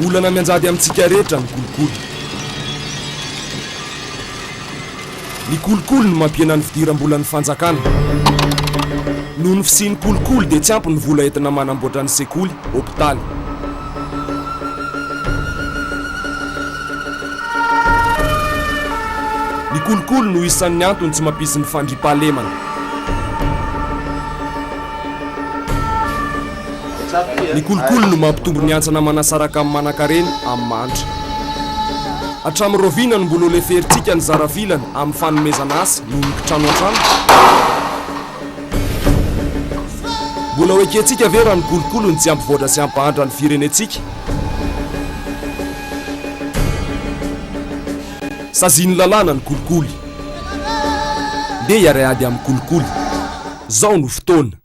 Olana mianjady amintsika rehetra ny kolikoly. Ny kolikoly no mampihena ny fidiram-bolan'ny fanjakana. Noho ny fisian'ny kolikoly dia tsy ampy ny vola entina manamboatra ny sekoly, hopitaly. Ny kolikoly no isan'ny antony tsy mampisy ny fandriampahalemana. Ny kolikoly no mampitombo ny hantsana manasaraka amin'ny manankarena amin'ny mahantra. Hatramin'ny rahoviana no mbola ho leferintsika ny zara vilana amin'ny fanomezana asa noho ny kitrano an-trano? Mbola ho ekentsika ve raha ny kolikoly no tsy hampivoatra sy hampahantra ny firenentsika? Sazian'ny lalàna ny kolikoly. Ndeha hiara-hiady amin'ny kolikoly. Zao no fotoana.